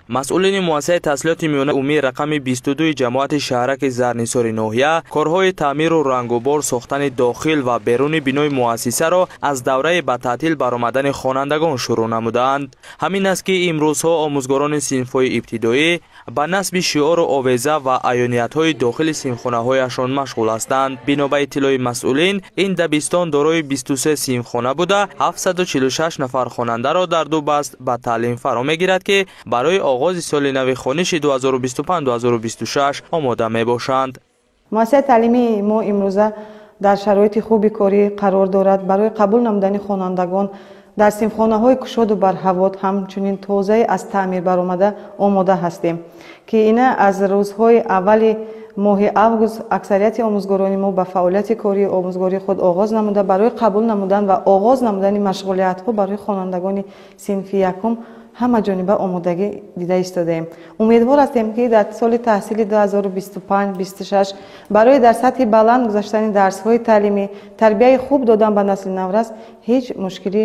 Масъулини муассисаи таҳсилоти миёнаи умумии рақами 22 ҷамоати шаҳраки Зарнисори ноҳия корҳои таъмиру рангубор сохтани дохил ва беруни бинои муассисаро аз давраи ба таътил баромадани хонандагон шурӯъ намудаанд. Ҳамин аст, ки имрӯзҳо омӯзгорони синфҳои ибтидоӣ ба насби шиору овеза ва аёниятҳои дохили синфхонаҳояшон машғул ҳастанд. Бино ба иттилои масъулин, ин дабистон дорои 23 синфхона буда, 746 нафар хонандаро дар ду баст ба таълим фаро мегирад, ки барои оғози соли нави хониши 2025-2026 омода мебошанд. Муассисаи таълимии мо имрӯза дар шароити хуби корӣ қарор дорад. Барои қабул намудани хонандагон дар синфхонаҳои кушоду барҳавот, ҳамчунин тозаи аз таъмир баромада омода ҳастем, ки ина аз рӯзҳои аввали моҳи август аксарияти омӯзгорони мо ба фаъолияти кории омӯзгории худ оғоз намуда, барои қабул намудан ва оғоз намудани машғулиятҳо барои хонандагони синфи якум ҳамаҷониба омодагӣ дида истодаем. Умедвор ҳастем, ки дар соли таҳсили 2025-26 барои дар сатҳи баланд гузаштани дарсҳои таълимӣ, тарбияи хуб додан ба насли наврас ҳеҷ мушкилӣ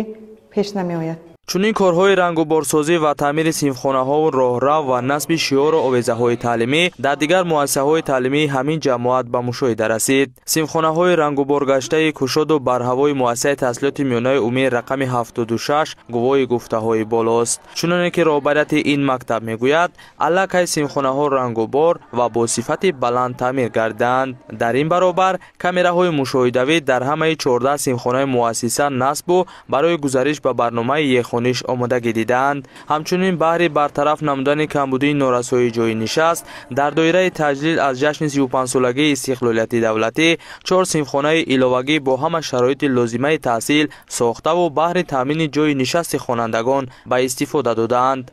пеш намеояд. Чунин корҳои рангуборсозӣ ва таъмири синфхонаҳову роҳрав ва насби шиору овезаҳои таълимӣ дар дигар муассисаҳои таълимии ҳамин ҷамоат ба мушоҳида расид. Синфхонаҳои рангуборгаштаи кушоду барҳавои муассисаи таҳсилоти миёнаи умумии рақами 76 гувоҳи гуфтаҳои болост. Чуноне ки роҳбарияти ин мактаб мегӯяд, аллакай синфхонаҳо рангубор ва бо сифати баланд таъмир гардидаанд. Дар ин баробар камераҳои мушоҳидавӣ дар ҳамаи 14 синфхонаи муассиса насбу барои гузариш ба барномаи хониш омодагӣ дидаанд. Ҳамчунин баҳри бартараф намудани камбудии норасоии ҷойи нишаст дар доираи таҷлил аз ҷашни 35-солагии истиқлолияти давлатӣ 4 синфхонаи иловагӣ бо ҳама шароити лозимаи таҳсил сохтаву баҳри таъмини ҷойи нишасти хонандагон ба истифода додаанд.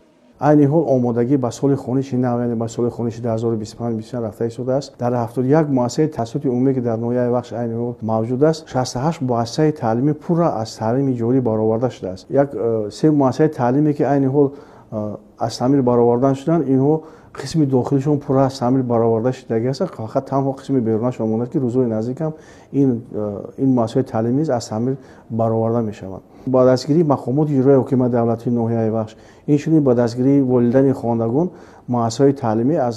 Айни ҳол омодагӣ ба соли хониши нав, яъне ба соли хониши 2025-26 рафта истодааст. Дар 71 муассисаи таҳсилоти умумӣ, ки дар ноҳияи Вахш айни ҳол мавҷуд аст, 68 муассисаи таълимӣ пурра аз таълими ҷорӣ бароварда шудааст. Як се муассисаи таълиме, ки айни ҳол аз таъмир баровардан шуданд, инҳо қисми дохилишон пурра аз таъмир бароварда шудагӣ аст, фақат танҳо қисми берунашон монад, ки рӯзҳои наздикам ин муассисаҳои таълимӣ низ аз таъмир бароварда мешаванд. Ба дастгирии мақомоти иҷроияи ҳокимияти давлатии ноҳияи Вахш, инчунин ба дастгирии волидайни хонандагон муассисаҳои таълимӣ аз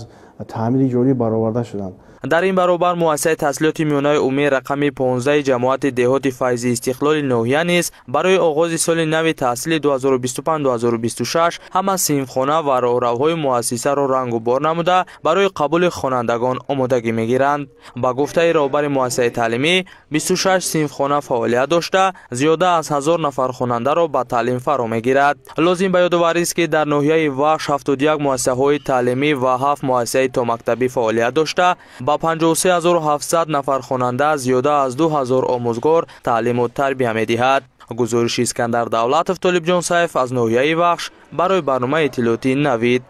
таъмири ҷорӣ бароварда шуданд. Дар ин баробар муассисаи таҳсилоти миёнаи умумии рақами 15 ҷамоати деҳоти Файзи Истиқлоли ноҳия низ барои оғози соли нави таҳсили 2025-2026 ҳама синфхона ва роҳравҳои муассисаро рангубор намуда, барои қабули хонандагон омодагӣ мегиранд. Ба гуфтаи роҳбари муассисаи таълимӣ, 26 синфхона фаъолият дошта, зиёда аз 1000 нафар хонандаро ба таълим фаро мегирад. Лозим ба ёдоварист, ки дар ноҳияи Вахш 71 муассисаҳои таълимӣ ва 7 муассисаи томактабӣ фаъолият дошта, ба 53700 нафар хонанда зиёда аз 2000 омӯзгор таълиму тарбия медиҳад. Гузориши Искандар Давлатов, Толибҷон Сайф аз ноҳияи Вахш барои барномаи иттилоотии Навид.